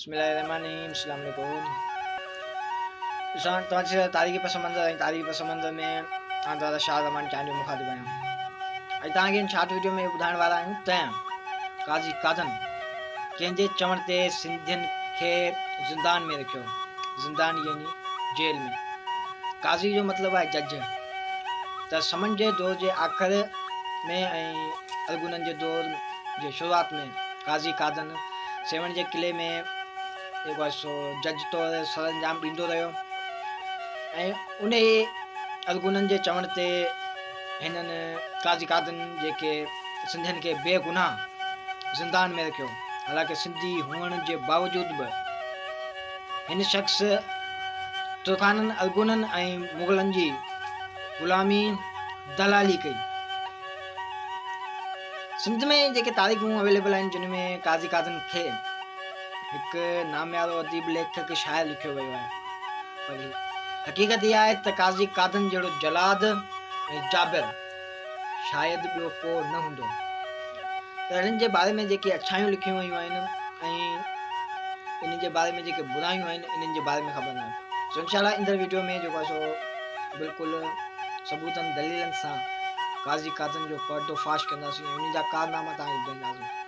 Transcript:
بسم الله الرحمن الرحيم السلام عليڪم ڏسان توهان جي تاريخي پس منظر ۽ تاريخي پس منظر ۾ آن دادا شاهه زمان چانڊيو مخاطب آهيان اڄ توهان کي هن شارٽ ويڊيو ۾ ٻڌائڻ وارا آهيون ته قاضي قادن ڪنهن جي چوڻ تي سنڌين کي زندان ۾ رکيو زندان يعني جيل ۾ قاضي جو مطلب آهي جج ته سمن جي دور جي آخر ۾ ۽ ارغونن جي دور جي شروعات ۾ قاضي قادن سيوهڻ جي قلعي ۾ جيڪو آهي سو جج طور سر انجام ڏيندو رهيو ۽ ان ئي ارغونن جي چوڻ تي هنن قاضي قادن جيڪي سنڌين کي بي گناهه زندان ۾ رکيو حالانڪه سنڌي هئڻ جي باوجود به هن شخص ترخانن ارغونن ۽ مغلن جي غلامي دلالي ڪئي. سنڌ ۾ جيڪي تاريخون اويليبل آهن جن ۾ قاضي قادن کي هڪ ناميارو اديب ليکڪ شاعر لکيو ويو آهي پر حقيقت اها آهي ته قاضي قادن جهڙو جلاد ۽ جابر شايد ٻيو ڪو نه هوندو ته اهڙن جي باري ۾ جيڪي اڇايون لکيون ويون آهن ۽ انهن جي باري ۾ جيڪي برايون آهن انهن جي باري ۾ خبر نه آهي سو انشاء الله ايندڙ ويڊيو ۾ جيڪو آهي سو بلڪل ثبوتن دليلن سان قاضي قادن جو پردو فاش ڪنداسين ۽ انهن جا ڪارناما توهان کي ٻڌائينداسين.